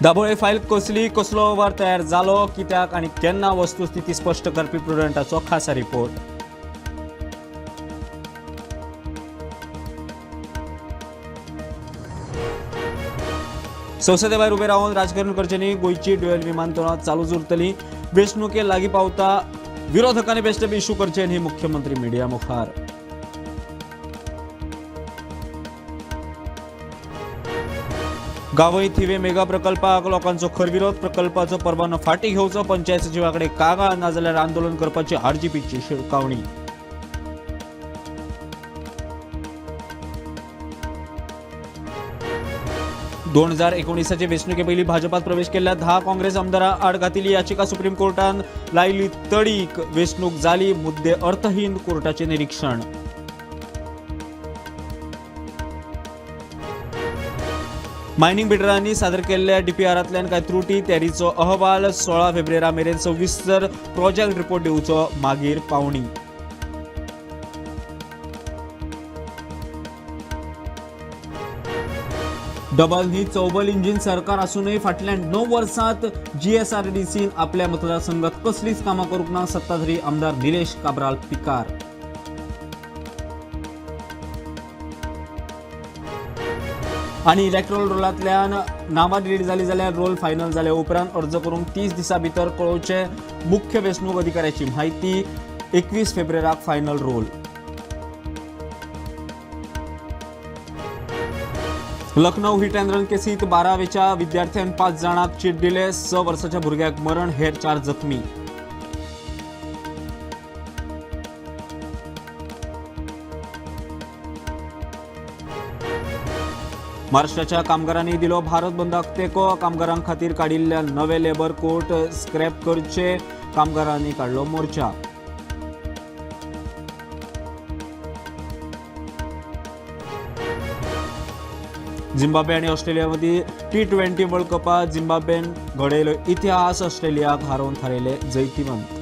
Dabolim file कसली, कसलो अहवाल तयार जालो, कित्याक आनी केन्ना, वस्तुस्थिती स्पश्ट करपी प्रुडंटाचो खासा रिपोर्ट. संसदे भायर उबे रावन राजकारण करचें न्ही, गोंयची ड्युएल विमानतळां चालूच उरतली. वेंचणुके लागीं पावता, विरोधकांनी बेश्टे इशू करचे न्ही, मुख्यमंत्री मिडिया मुखार. गावय थिवे मेगा प्रकल्पाक लोकांचो खर विरोध, प्रकल्पाचो परवानो फाटीं घेवचो, पंचायत सचिवा कडेन कागाळ नाजाल्यार आंदोलन करपाची आरजीपीची शिटकावणी. 2019चे वेंचणुके पयलीं भाजपात प्रवेश केल्ल्या 10 काँग्रेस आमदारां आड घातिल्ली याचिका सुप्रीम कोर्टान लायली तडीक. वेंचणूक जाली, मुद्दे अर्थहीन, कोर्टाचें निरीक्षण. मायनिंग बिडरांनी सादर केल्ल्या डीपीआरांतल्यान कांय त्रुटी, तयारीचो अहवाल 16 फेब्रुवारी मेरेन सविस्तर प्रोजेक्ट रिपोर्ट दिवचो, मागीर पावणी. डबल न्ही चौबल इंजिन सरकार आसूनय फाटल्या 9 वर्सांत जीएसआरडीसीन आपल्या मतदारसंघात कसलीच कामां करूंक ना, सत्ताधारी आमदार निलेश काब्राल पिकार. आनी इलेक्ट्रॉल रोलांतल्यान नांवां डिलीट जाली जाल्यार रोल फायनल जाले उपरांत अर्ज करूंक 30 दिसां भितर कळोवचे, मुख्य वेंचणूक अधिकाऱ्याची म्हायती. 21 फेब्रुवाराक final roll. Lucknow hit and run केसीत 12वेच्या विद्यार्थ्यान 5 जाणांक चीट दिले, 6 वर्साच्या भुरग्याक मरण, हेर 4 जखमी. महाराष्ट्राच्या कामगारांनी दिलो भारत बंदाक तेंको, कामगारां खातीर काडिल्ल्या नवे लेबर कोड स्क्रॅप करचे, कामगारांनी काडलो मोर्चा. झिम्बाब्वे आनी ऑस्ट्रेलिया मदीं T20 वर्ल्ड कपात झिम्बाब्वेन घडयलो इतिहास, ऑस्ट्रेलियाक हारोवन थारयले जैतिवंत.